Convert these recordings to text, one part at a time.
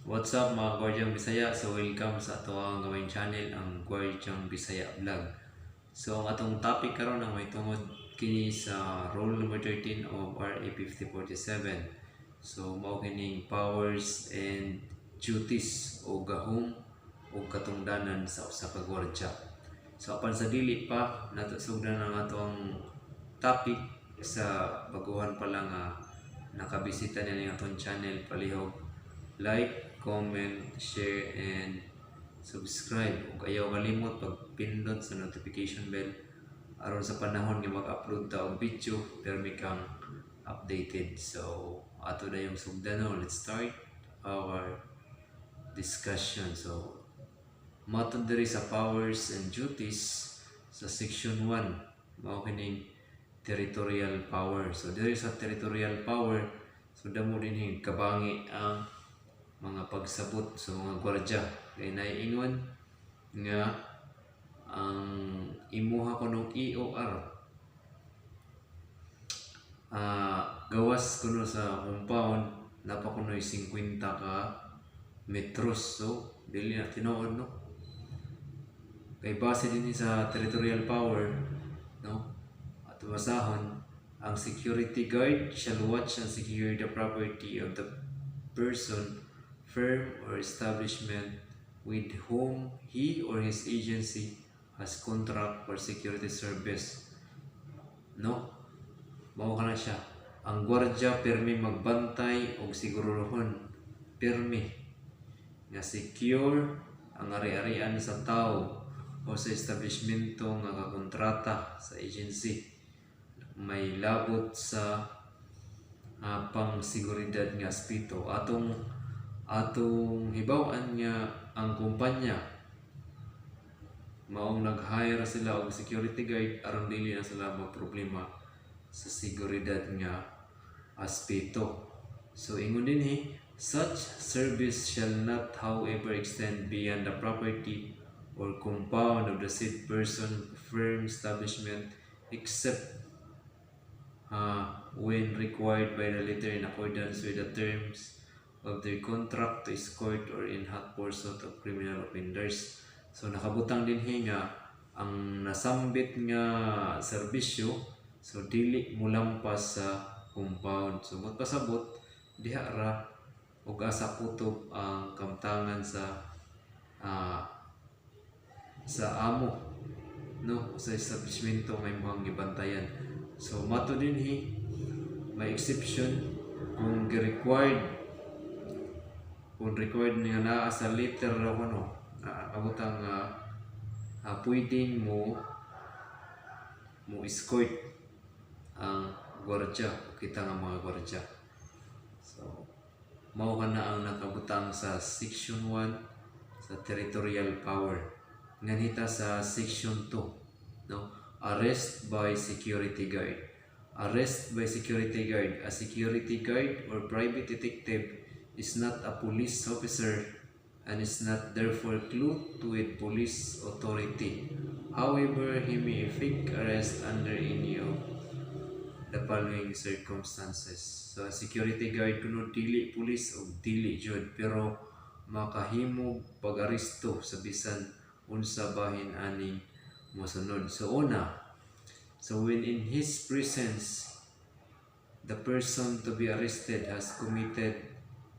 What's up, mga Gwardyang Bisaya? So welcome sa atoang gamay channel, ang Gwardyang Bisaya Vlog. So ang atong topic karon ang may tungod kini sa roll number 13 of RA 5047. So mao kining powers and duties o gahom o katungdanan sa usa ka gwardya. So apan sa dili pa nato sugdan ang atong topic, sa baguhan pa lang nga nakabisita niya ning atong channel, palihog like, comment, share, and subscribe. Ug ayaw kalimot pagpindot sa notification bell aron sa panahon nga mag-upload ta og video, permi kang updated. So ato na yung sugdan, no? Let's start our discussion. So matod diri sa powers and duties sa section 1, mao kining territorial power. So diri sa territorial power, so damo din kabangi ang mga pagsabot sa mga gwardya kay naiingon nga ang imuha kunong EOR gawas kuno sa compound napa kuno'y 50 ka metros. So dili na tinuod, no, kay base din sa territorial power, no? At basahon, ang security guard shall watch and secure the property of the person, firm or establishment with whom he or his agency has contract for security service, no? Mao kana siya, ang gwardya pirmi magbantay og siguruhon pirmi nga secure ang ari-arian sa tao o sa establishmento nga kakontrata sa agency may labot sa pang seguridad nga aspeto. Atong hibaw-an nga ang kumpanya maong nag-hire sila og security guard aron dili na sila magproblema sa seguridad nga aspeto. So ingon dinhi, such service shall not, however, extend beyond the property or compound of the said person, firm, establishment, except when required by the letter in accordance with the terms of their contract to escort or in hot pursuit of criminal offenders. So nakabutang dinhi nga ang nasambit nga serbisyo, so dili mulampas sa compound. So magpasabot diha ra ug asa kutob ang kamtangan sa amo, no, sa establishmento nga imong gibantayan. So mato dinhi, may exception kung gi-required, kung required nga naa sa letter raw kuno nakabutang nga pwedeng mo escort ang gwardiya o kita nga mga gwardiya. So mao kana ang nakabutang sa section 1 sa territorial power. Nganhita sa section 2, no? Arrest by security guard. Arrest by security guard. A security guard or private detective is not a police officer and is not therefore clothed with police authority. However, he may effect arrest under any of the following circumstances. So, a security guard kuno dili police o dili jud, pero makahimog pag-aresto sa bisan unsa bahin aning mosunod. So una, so when in his presence the person to be arrested has committed,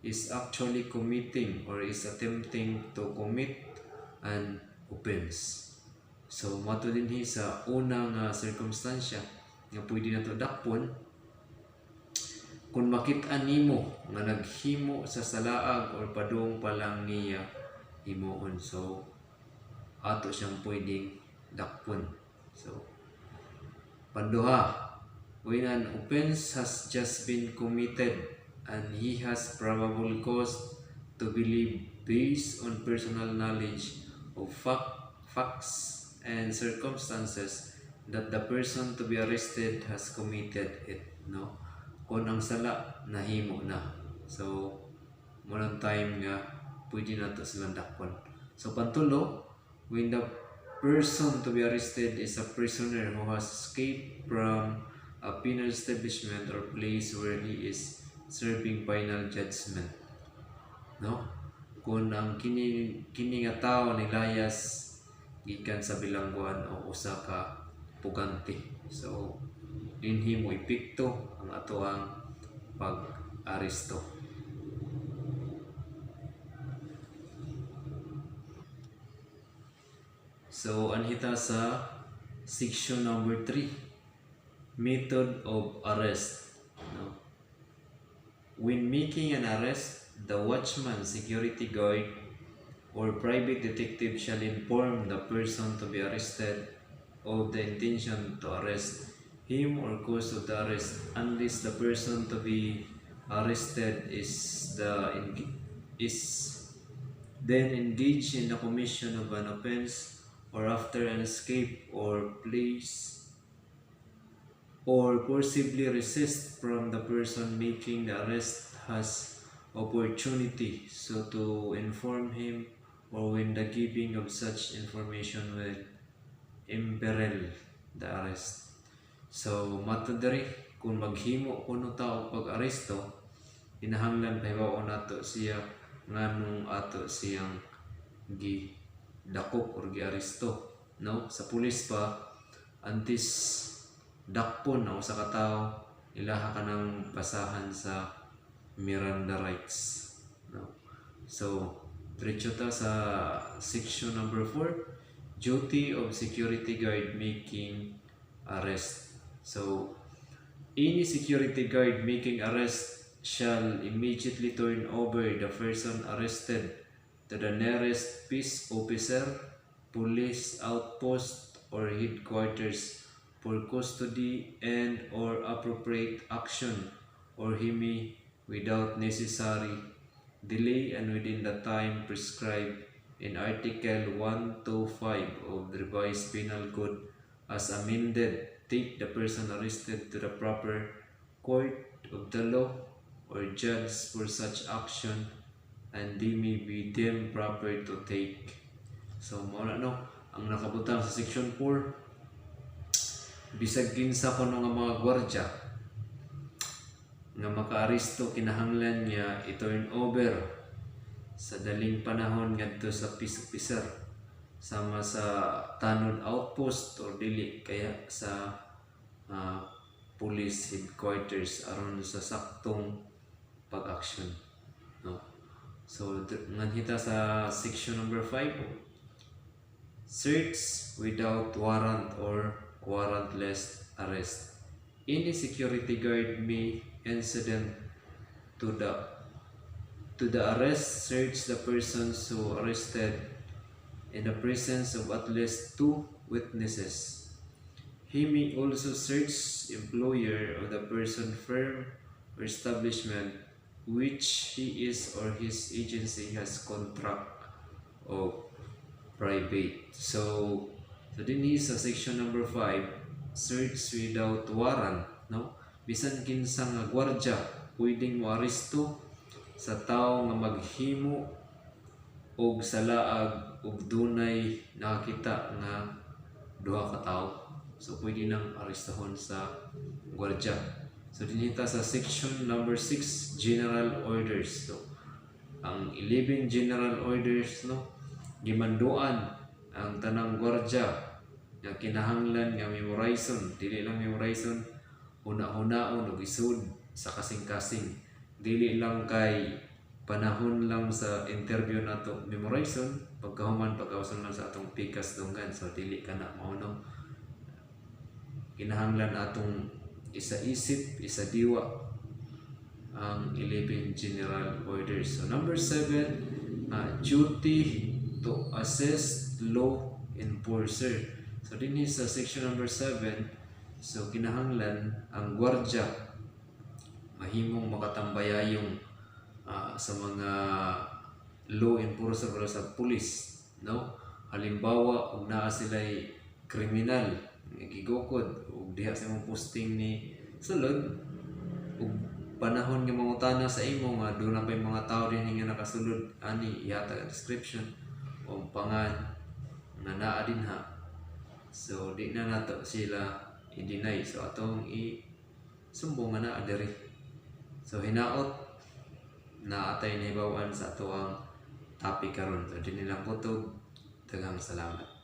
is actually committing or is attempting to commit an offense. So mato dinhi sa una nga circumstansya nga pwede nato dakpon, kung makit-an nimo nga naghimo sa salaag or padung pa lang niya himuon, so ato siyang pwedeng dakpon. So panduha, when an offense has just been committed and he has probable cause to believe, based on personal knowledge of facts and circumstances, that the person to be arrested has committed it, no? Kung ang sala nahimo na, so mao time nga pwede nato silang dakpon. So pantulo, when the person to be arrested is a prisoner who has escaped from a penal establishment or place where he is serving final judgment, no? Kung ang kini kini nga tawo nilayas gikan sa bilangguan o usa ka pugante. So dinhi mo epekto ang atoang pag-aresto. So anhi ta sa section number 3, method of arrest, no? When making an arrest, the watchman, security guard, or private detective shall inform the person to be arrested of the intention to arrest him or cause of the arrest, unless the person to be arrested is then engaged in the commission of an offense or after an escape or place or forcibly resist from the person making the arrest has opportunity so to inform him, or when the giving of such information will imperil the arrest. So matod diri, kung maghimo kuno ta og pag-aresto, kinahanglan pahibaw-on nato siya nganong ato siyang gidakop or giaresto, no? Sa pulis pa, antes dakpon ang usa ka tawo, ilaha ka ng basahan sa Miranda rights, no? So diretso ta sa section number 4, duty of security guard making arrest. So any security guard making arrest shall immediately turn over the person arrested to the nearest peace officer, police outpost, or headquarters for custody and or appropriate action, or he may, without necessary delay and within the time prescribed in Article 125 of the Revised Penal Code as amended, take the person arrested to the proper court of the law or judge for such action and they may be deemed proper to take. So mao na, no, ang nakabutang sa section 4. Bisag kinsa kuno nga mga gwardiya nga makaaresto, kinahanglan niya i-turn over sa daling panahon ngadto sa peace officer sama sa tanod outpost or dili kaya sa police headquarters aron sa saktong pag-action, no? So nganhi ta sa section number 5, search without warrant or warrantless arrest. Any security guard may, incident to the arrest, search the persons who arrested in the presence of at least two witnesses. He may also search employer of the person, firm, or establishment which he is or his agency has contract of private. So dinhi sa section number 5, search without warrant, no? Bisan kinsa nga gwardya pwedeng moaresto sa tawo nga maghimo og salaag ug dunay nakakita nga duha ka tawo. So pwede nang arestahon sa gwardya. So dinhi ta sa section number 6, general orders. So ang 11 general orders, no, gimanduan ang tanang gwardya nga kinahanglan nga memorizon, dili lang memorizon, huna-hunaon ug isud sa kasing-kasing. Dili lang kay panahon lang sa interview nato memorizon, pagkahuman pagkauson lang sa atong pikas dunggan. So dili kana mao, no? Kinahanglan atong isa-isip, isa-diwa ang 11 general orders. So number 7, duty to assist law enforcer. So dinhi sa section number 7, so kinahanglan ang gwardya mahimong makatambayayong sa mga law enforcer o sa pulis, no? Halimbawa, ug naa sila'y kriminal nga gigukod ug diha sa imong posting ni sulod ug panahon nga mangutana sa imo nga duna pay mga tawo dinhi nga nakasulod ani, ihatag ang description o pangan nga naa dinha. So di na nato sila i-deny, so atong i sumbong nga naa diri. So hinaot naa tay nahibaw-an sa atoang topic karon. So dinhi lang kutob. Daghang salamat.